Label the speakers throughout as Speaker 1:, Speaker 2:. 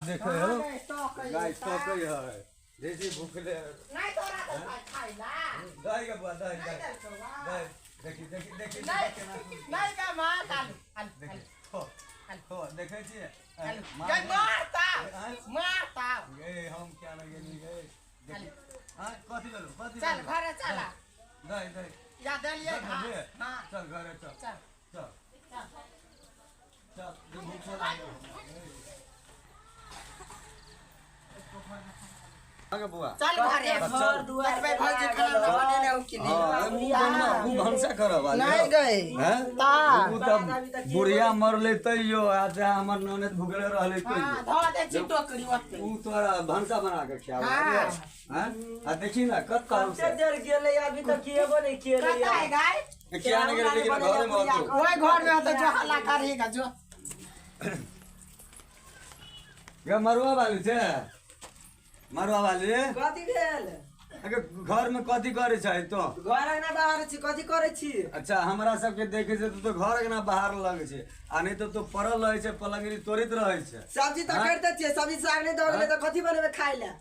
Speaker 1: देखै हो गाय तकै है जैसे भूखले
Speaker 2: नहीं तोरा तो खाइ ला।
Speaker 1: दही के बुआ दही
Speaker 2: नहीं
Speaker 1: दही
Speaker 2: देलकौ बा।
Speaker 1: दही देखी देखी देखी
Speaker 2: नहीं नहीं का माँ कालू कालू
Speaker 1: देखी हो हो देखै छियै
Speaker 2: कालू
Speaker 1: माँ-
Speaker 2: गई मारता
Speaker 1: आँय?
Speaker 2: मारता।
Speaker 1: गे हम क्या नहीं गेली गे देखी हाँ कथी भेलो कथी
Speaker 2: चल
Speaker 1: भेलो?
Speaker 2: घरे चला।
Speaker 1: दही दही
Speaker 2: या देलिए
Speaker 1: दही
Speaker 2: घास।
Speaker 1: दे।
Speaker 2: हाँ
Speaker 1: चल घरे चल
Speaker 2: चल
Speaker 1: चल
Speaker 2: चल।
Speaker 1: चल जे भूखल लागल। आगे बुआ
Speaker 2: चल घरे
Speaker 1: चल।
Speaker 2: देखबै भौजी खाना उना बनेने हो कि नहीं।
Speaker 1: हाँ, उ बनवा उ भनसा करब आज।
Speaker 2: नहीं गई
Speaker 1: हैं?
Speaker 2: ता।
Speaker 1: उ तऽ बुढ़िया मरले तैयो आ जा हमर ननद भुगले रहले
Speaker 2: हाँ
Speaker 1: तैयो
Speaker 2: धो दे छी टोकरी ओते।
Speaker 1: उ तोरा भनसा बना के खियाबे
Speaker 2: हाँ।
Speaker 1: हैं आ देखी ना कत कहू
Speaker 3: कते
Speaker 1: से
Speaker 3: देर गेलै अभी तक खिएबो नहि केलै।
Speaker 2: कतऽ है गाय?
Speaker 1: किया नहीं गेले लेकिन घरे में होतो।
Speaker 2: ओहि घर में होतै जो हल्ला करही जो।
Speaker 1: गे मरुआ वाली छै मरुआ वाली
Speaker 3: कथी भेल?
Speaker 1: अगे घर में कथी करे छै तो?
Speaker 3: घर अंगना बाहर छी कथी करै छी?
Speaker 1: अच्छा हमरा सबके देखे छै तो घर अंगना बाहर लगे छै आ नहीं तो पड़ल रहे छै पलंगरी तोड़ित रहे छै।
Speaker 3: सब्जी तऽ
Speaker 1: हाँ?
Speaker 3: करिते छियै सब्जी साग नहि दऽ गेलै तऽ कथी बनेबै खाइ लए?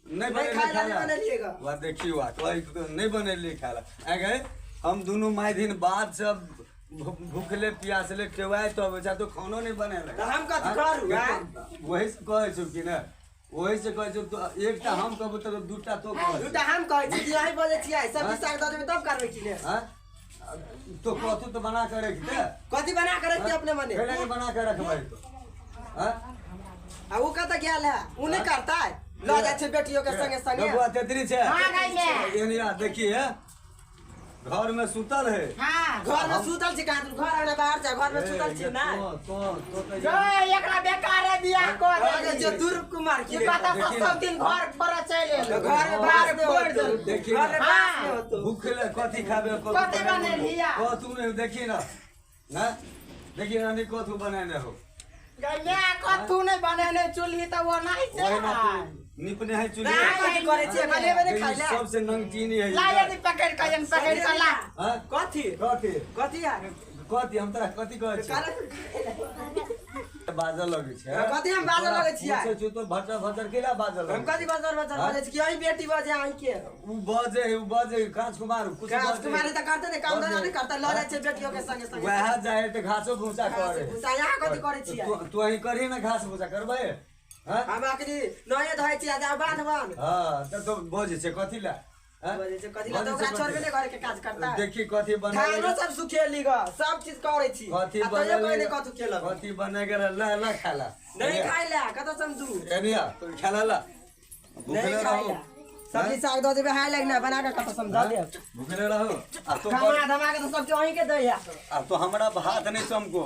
Speaker 1: नहीं
Speaker 3: नहीं
Speaker 1: बनेलियै
Speaker 3: खाइ लए
Speaker 1: खाय
Speaker 3: नहि
Speaker 1: ला।
Speaker 3: बनेलियै ग।
Speaker 1: वाह देखी वाह कहै नहीं बनेलियै खाय ला। आँय गए हम दुनू माय दिन बाद सब भूखले प्यासले टेवाय तो अबै छै तो खानो नहीं बनेले।
Speaker 3: तऽ हम कथी करू, आँय?
Speaker 1: वही से कहै छौ कि ने वही से कहै छौ तो एकटा हम कहबो तऽ दूटा तो कहै
Speaker 3: दूटा हम कहै छी कि अहीं बजै छियै सब्जी साग दऽ देबै तब करबै कि ने?
Speaker 1: हाँ? तो कथू तो बना के रख दे।
Speaker 3: कथी बना के रखती अपने मने?
Speaker 1: पहले नहीं बना के रखबै तो। हाँ?
Speaker 3: आ उ कतऽ गेल है? उ नहि करतै? लऽ जाइ छै बेटियो के संगे संगे।
Speaker 1: बबुआ तेतरी छै।
Speaker 2: हाँ गई मैं।
Speaker 1: एनी आ देखी है घर में सुतल है।
Speaker 2: हाँ
Speaker 3: घर में सुतल छी कहाँ? घर अंगना बाहर छै घर में सुतल छी ना।
Speaker 1: तो तो तो
Speaker 2: जो एकरा बेकार है बियाह कऽ
Speaker 3: अरे
Speaker 2: देली।
Speaker 3: जे दुर्ग कुमार की
Speaker 2: ई कतऽ से सब दिन घर पर चलि एलै।
Speaker 3: घर में बाहर
Speaker 2: फोड़ि देलकै।
Speaker 1: देखी
Speaker 3: घर में
Speaker 1: ना
Speaker 3: बास नहि होतो।
Speaker 1: भूखले कथी खाबे
Speaker 2: कथी बनेलिया?
Speaker 1: कथू नहीं देखी ना ना देखी ना नहीं कथू बनेने हो।
Speaker 2: गै कथू नहि बनेने चूल्ही तऽ ओ नहि छै।
Speaker 1: वही ना तू निपने है चूल्ही।
Speaker 3: नहि कथी करै छियै बनेबै नहि खाइ लए।
Speaker 1: सबसे नमकीन है।
Speaker 2: ला यदि पकड़ि कऽ एहन पकड़ि कऽ ला।
Speaker 1: हाँ?
Speaker 3: कथी
Speaker 1: कथी
Speaker 3: कथी यार?
Speaker 1: कथी हम तोरा कथी कहै छी? बाजऽ लगै छै।
Speaker 3: कथी हम बाजऽ लगै छियै?
Speaker 1: पूछै छियौ तो भचर भचर केला बाजऽ लगै
Speaker 3: हम कथी बजर बजर
Speaker 1: हाँ?
Speaker 3: बजै छी कि अहीं बेटी बजै अहीं के?
Speaker 1: उ बजै है उ बजै है काँच कुमार कुछ
Speaker 3: काज कुमारी तऽ करतै ने काम धंधा नहि करतै लऽ जाइ छै बेटियो के संगे संगे।
Speaker 1: वएह जाइ तऽ घासो भूसा करे।
Speaker 3: भूसा यहाँ कथी करै छियै?
Speaker 1: तू अहीं करही ने घास भूसा करबै? हाँ?
Speaker 3: हम अखनी नये धोइ छियै जाउ बाध बन।
Speaker 1: हाँ तऽ तो बजै छै कथी लए? हाँ?
Speaker 3: बजै छै कथी लए तऽ
Speaker 1: बजै
Speaker 3: ओकरा
Speaker 1: छै
Speaker 3: छोड़बे
Speaker 1: कथी
Speaker 3: नहि घरे के काज करतै।
Speaker 1: देखी कथी बनेले
Speaker 3: धानो सब सुखेली ग सब चीज करै छी।
Speaker 1: कथी
Speaker 3: आ तैयो
Speaker 1: बनेले
Speaker 3: कहै नहि कथू केलक।
Speaker 1: कथी बने गेल ला ला खाला।
Speaker 3: नहीं खाइ लए कतऽ समझू?
Speaker 1: एनिया तू खाला ला।
Speaker 3: नहीं
Speaker 1: भूखले
Speaker 3: खाइ
Speaker 1: रहो
Speaker 3: लए सब्जी साग दऽ देबै हाय लागि ना बना कऽ कतऽ समझा देब।
Speaker 1: भूखले रहो आ तो
Speaker 3: कमा धमा के तऽ सब चीज अहीं के दैया।
Speaker 1: आ तो हमरा भात नहीं चमको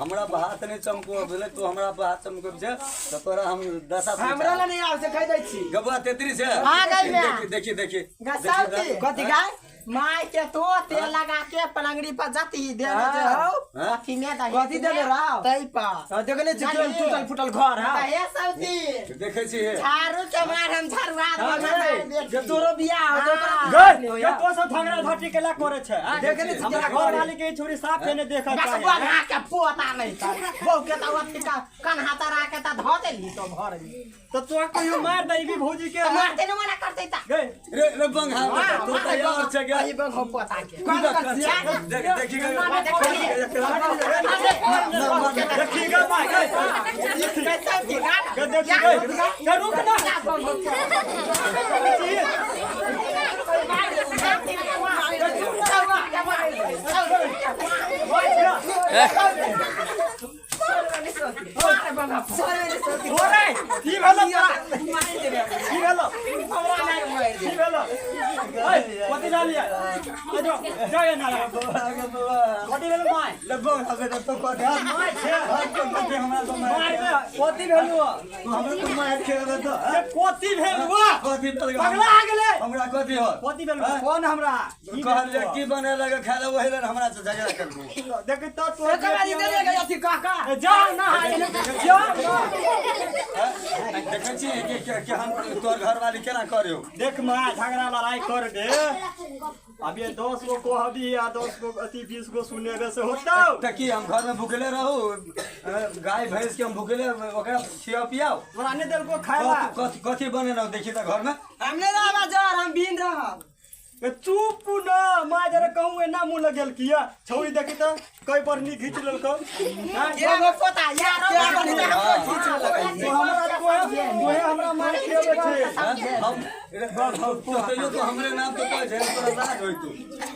Speaker 1: हमरा भात नहीं चमको बुझले तू हमरा भात चमको छै तऽ तोरा हम दशा
Speaker 3: हमरा लए नहि आबै छै कहि दै छी।
Speaker 1: गबुआ तेतरी छै।
Speaker 2: हाँ गई मैं।
Speaker 1: देखी देखी देखी
Speaker 2: गसौती।
Speaker 3: कथी गाय?
Speaker 2: माय के तो तेल लगा के पलंगड़ी पर जती देने जे
Speaker 3: हाँ।
Speaker 2: हौ कथी में दही
Speaker 3: कथी देने रहौ?
Speaker 2: तै पर
Speaker 3: हाँ, देखने छी केहन टूटल फूटल घर है।
Speaker 2: तऽ हे सौती
Speaker 1: देखै छी हे
Speaker 2: झाड़ू के मार हम झाड़ुआ
Speaker 3: हाँ,
Speaker 2: देबै
Speaker 3: गई, जे तोरो बियाह होतौ ओकरा
Speaker 2: हाँ।
Speaker 4: गई गई तो सब झगड़ा झटी केला करे छै आँय?
Speaker 3: देखने छी
Speaker 4: हमरा
Speaker 3: केना
Speaker 4: घर
Speaker 3: करे।
Speaker 4: वाली के ई छुरी साफ केने देखऽ
Speaker 2: बस
Speaker 4: चाही।
Speaker 2: बघा के पोता नहीं त बहू के त अथी का कन्हा तरा के त धऽ देली तो घर में
Speaker 4: तो तोरा कहियो मार दे भी भौजी के।
Speaker 2: त मारते न मना करते त
Speaker 4: गई
Speaker 1: रे रे बंघा तू तऽ यार छै गे।
Speaker 2: अही बघो पोता के
Speaker 3: कौन कर छियै?
Speaker 1: देख देखी गई
Speaker 4: देखी गई माय गई गई देखी गई गई रुक ना। ओरे की भेलो तोरा? की भेलो की भेलो ओए कथी जालिया जो जो ये ना कथी भेलो my
Speaker 1: ले बंघा बेटा तो कथी
Speaker 4: my छै
Speaker 1: कथी हमरा तो
Speaker 4: मार
Speaker 1: मार
Speaker 4: में कथी भेलो
Speaker 1: तू हमरा तो मार खेलबे तो
Speaker 4: ये कथी भेलो
Speaker 1: कथी भेल
Speaker 4: पगला आ गेलै
Speaker 1: हमरा कथी हो
Speaker 4: कथी भेलो कोन हमरा की
Speaker 1: कहलियै
Speaker 4: भेलो?
Speaker 1: की बने लगे खाय ला वही लेल हमरा से झगड़ा करबो।
Speaker 4: देख तो तोर
Speaker 3: एकर बाद इधर ले अथी कह कह।
Speaker 4: जाओ ना जाओ ना।
Speaker 1: देखै छी कि कि हम तोर घरवाली केना करियो।
Speaker 4: देख माँ झगड़ा लड़ाई कर दे। अब ये 10 गो कहबी आ 10 गो अथी 20 गो सुनेबे से होतौ।
Speaker 1: त की हम घर में भूखले रहू? गाय भैंस के हम भूखले ओकरा खिया पियाओ?
Speaker 4: तोरा नहीं देलको खाए ला।
Speaker 1: कथी कथी बनेलौ देखी त घर में।
Speaker 3: हम नहीं रहब जर, हम बिन रहब।
Speaker 4: ए चुप न माय जरा कहूं एना मुंह लगेल किया छौरी देखी त कई पर नी घीच लेलको। हाँ,
Speaker 2: एगो पोता यारो
Speaker 3: क्या बनी त हमरो खींच लेलकै।
Speaker 4: तो हमरा तोहे हमरा मार खियाबै छै।
Speaker 1: हम तैयो तो हमरे नाम तो कहै छै, तोरा लाज होइतौ।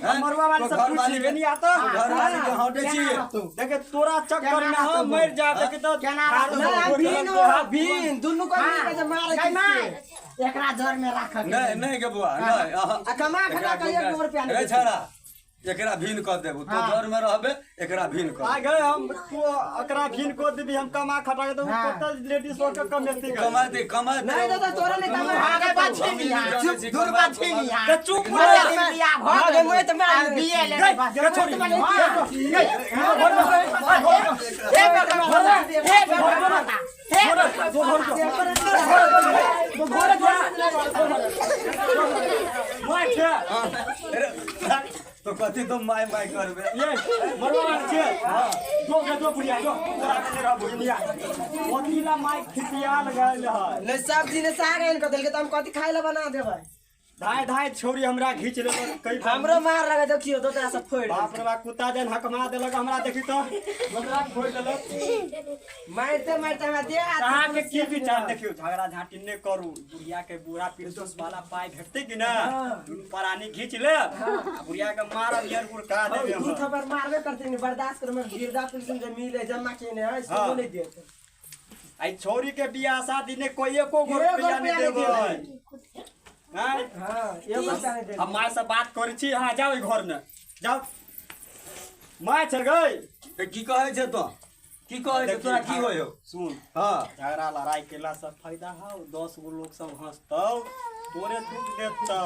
Speaker 1: हैं?
Speaker 4: मरुआ वाली
Speaker 1: तो
Speaker 4: सब
Speaker 1: घर वाली
Speaker 4: पूछि नहीं आता।
Speaker 1: घर वाली के हटे छियै।
Speaker 4: देखे तोरा चक्कर में हम मर जा देखे त
Speaker 2: केना रहतौ?
Speaker 3: ना हम बिन हो, बिन दुनू को मिल के जे मारे
Speaker 2: गै माय, एकरा जर में राख के।
Speaker 1: नहीं नहीं के बुआ नहीं अहाँ-
Speaker 3: आ कमा खटा के एक रुपया नहीं
Speaker 1: रे छाड़ा एकरा भीन कर देबू तो घर में रहबे, एकरा भीन कर
Speaker 4: आ गए हम तो एकरा भीन को देबी हम कमा खटा के तो
Speaker 2: हाँ।
Speaker 4: कत लेडीज लोग के कमेती के
Speaker 1: कमाते कमाते
Speaker 3: नहीं दादा तोरा नहीं कमा
Speaker 2: हाँ गै बाछी लिया,
Speaker 1: चुप,
Speaker 2: दूर बाछी लिया।
Speaker 4: के चुप
Speaker 2: मर बिया भ
Speaker 3: हाँ गै, मोय तऽ मारि
Speaker 2: गेल। बिये ले
Speaker 4: गै,
Speaker 2: बस।
Speaker 4: गै छोरी,
Speaker 2: हाँ।
Speaker 4: गै, हाँ, घर में
Speaker 2: हे बेटा, हे बेटा, हे बेटा,
Speaker 4: दो घर को दो घर जा मार छे।
Speaker 1: अरे, तो कथी तो my my करबे?
Speaker 4: ये मरवा वाली छे। हां दो के दो बुढ़िया दो तोरा के रहबो बुढ़िया ओतीला माइक खिसिया लगायल है।
Speaker 3: नहीं सब्जी ने साग आनि के देलकै त हम कथी खाइ ला बना देबै?
Speaker 4: धाय धाय छोरी हमरा घीच लेलक कई बार।
Speaker 3: हमरो मार लगे देखियो दोतरा सब फोड़ि
Speaker 4: बाप रे बाप कुत्ता जन हकमा देलक हमरा देखी तो दोतरा फोड़ देलक।
Speaker 3: मारिते मारिते हमरा देह हाथ
Speaker 4: अहाँ के की विचार? देखियो झगड़ा झांटी नहीं करू, बुढ़िया के बूढ़ा पिरसोस वाला पाई भेटते कि ना दुनू प्राणी घीच ले आ बुढ़िया के मारब यार गुड़का देबे
Speaker 3: दू
Speaker 4: हम।
Speaker 3: थप्पड़ मारबे करते नहीं बर्दाश्त कर में गिरदा पुलिस जे मिले जमा केने है
Speaker 4: हाँ।
Speaker 3: सेहो नहीं देत।
Speaker 4: आई छोरी के बियाह शादी ने कोई एको गो
Speaker 3: एगो
Speaker 4: रुपया नहीं
Speaker 3: रुपया नहीं
Speaker 4: देबै। आँय?
Speaker 3: हां एगो रुपया नहीं देत।
Speaker 4: हम माय से बात करै छी। अहाँ जाओ ई घर में जाओ माय चल गई।
Speaker 1: तऽ की कहै छै तो की कहै छै तोरा की होइ हौ?
Speaker 4: सुन
Speaker 1: हाँ
Speaker 4: झगड़ा लड़ाई केला से फायदा हौ 10 गो लोग सब हंसतौ तोरे थूक देतौ।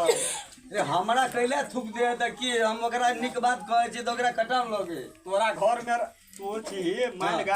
Speaker 1: रे हमरा कैला थूक दे त की हम ओकरा नीक बात कहै छी तऽ ओकरा कटाम लगे?
Speaker 4: तोरा घर में तो छी मान।